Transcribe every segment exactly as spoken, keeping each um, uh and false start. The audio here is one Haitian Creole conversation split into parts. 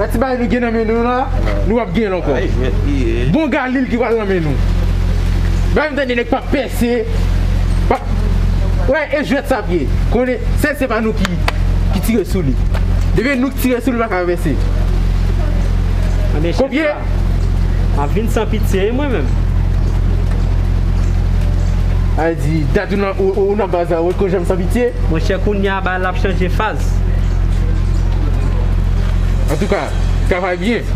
Ti bagay nou gen nan men nou la, nou ap gen l ankò. Bon, Galil ki pral nan men nou. Bagay m tande nèg p ap pèse. P ap, wè, e jwèt sa ap ye. Konnen, sèl se pa nou ki, ki tire sou li. Depi nou ki tire sou li, pa ka pèse. Konpye? M ap vin san pitye, wi, mwen menm. A di, dat ou nan, ou, ou nan baz la, ou wè ko janm san pitye? Monchè, kounye a, bagay la ap chanje faz. Antouka, travay byen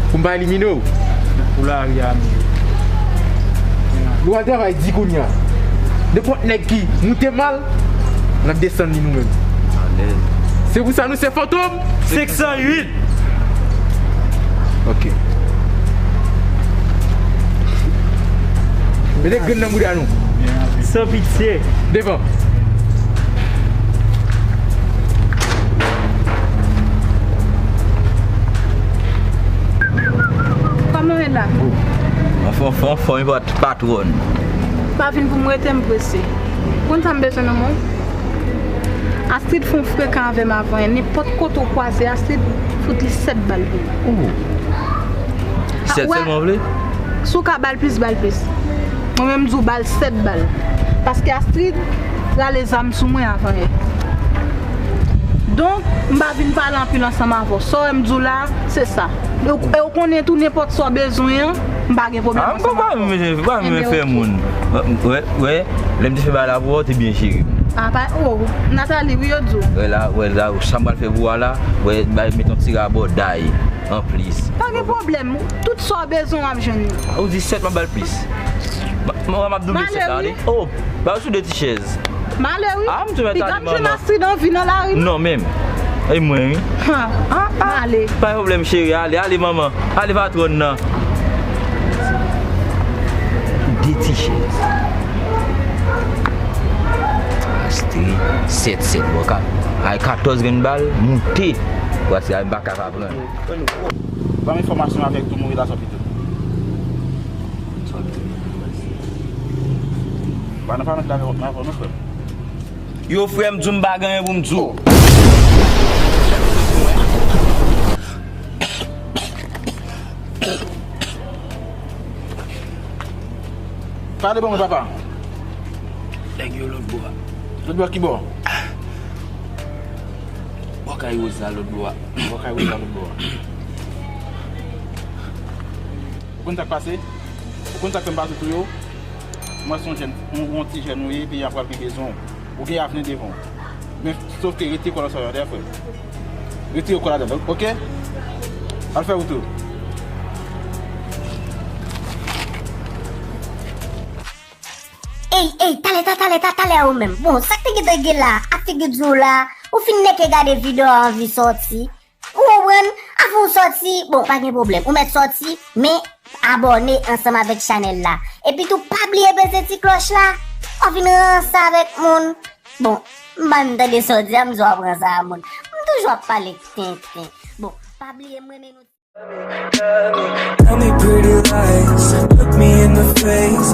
pou m pa elimine w. Pou lari a, men. Nou al travay di kounye a. Nenpòt nèg ki moute mal, n ap desann li nou menm. Alèz. Se pou sa nou se Fantom. Senk san uit. Ok. Mete grenn nan bouda nou. San pitye. Devan. Kòman w ye la? Anfòm, anfòm, anfòm, patwòn. Pa vin pou m rete, m prese. Konn sa m bezwen nan men w? Astrid fè yon frekan avè m avan yè. Nenpòt kote w kwaze Astrid, fout li sèt bal pou mwen. Oh. Sèt sèlman w vle? Si w ka ba l plis, ba l plis. Mwen menm, m di w ba l sèt bal. Paske Astrid rale zam sou mwen avan yè. Donk, m pa vin pale anpil ansanm avè w. Sa w wè m di w la, se sa. E w, e w konnen tou, nenpòt sa w bezwen an, m pa gen pwoblèm ansanm avè w. Ah, m pa menm, pa menm fè moun. Wè, wè, lè m te fè bagay la pou ou, ou te byen jere m. Ah, pa, oh, Nathalie, wi, yo di w. Wè la, wè la, sa m pral fè pou ou a la, wè, bay, met yon ti rabòday anplis. Pa gen pwoblèm. Tout sa w bezwen, w ap jwenn li. Ou di sèt, m ap ba l plis. Ba, m, m ap double sèt la, wi. Oh, ba yo sou de ti chèz. M ale wi. Ah, m tou mèt ale, manman. Piga m jwenn Astrid anvi nan lari, non? Non, menm. E mwen, wi. Ah, ah. M ale. Pa gen pwoblèm, cheri. Ale, ale, manman. Ale, patwòn nan. De ti chèz. Astrid, sèt sèt, bon, ka, ay katòz grenn bal, moute. Paske ay m pa ka pran. Ban m enfòmasyon avèk tou moun relasyon pito. Pa nan pa met la nan fò nou frè. Yo, frè m, di w m pa gen anyen pou m di w. Pale ban mwen, papa. Nèg yo lòt bò a. Lòt bò ki bò? Bò kay Woz la lòt bò a. Bò kay Woz la lòt bò a. Ou konn sa k pase? Ou konn sa k fè m pa sou tou yo? Mwen se yon jèn, yon, yon ti jèn ou ye, peyi a pral pi bezwen w. Ou gen avni devan w. Men, sof ke retire kò w nan sa w ap fè, frè. Retire kò w ladan l, oke? Al fè wout ou. Ey, ey, talè, ta, talè, ta, talè a ou menm. Bon, sa k te gentan gen la, ak figi di w la, ou fin nèke gade videyo a anvi sòti. Ou konprann? Avan w sòti, bon, pa gen pwoblèm. Ou mèt sòti, men abòne ansanm avèk chanèl la. Epi tou, pa bliye peze ti klòch la. W ap vin ranse avèk moun. Bon, m pa menm tande sa w di a, m di w ap ranse a moun. M toujou ap pale tenten. Bon, pa bliye m renmen nou. Tell me pretty lies, look me in the face.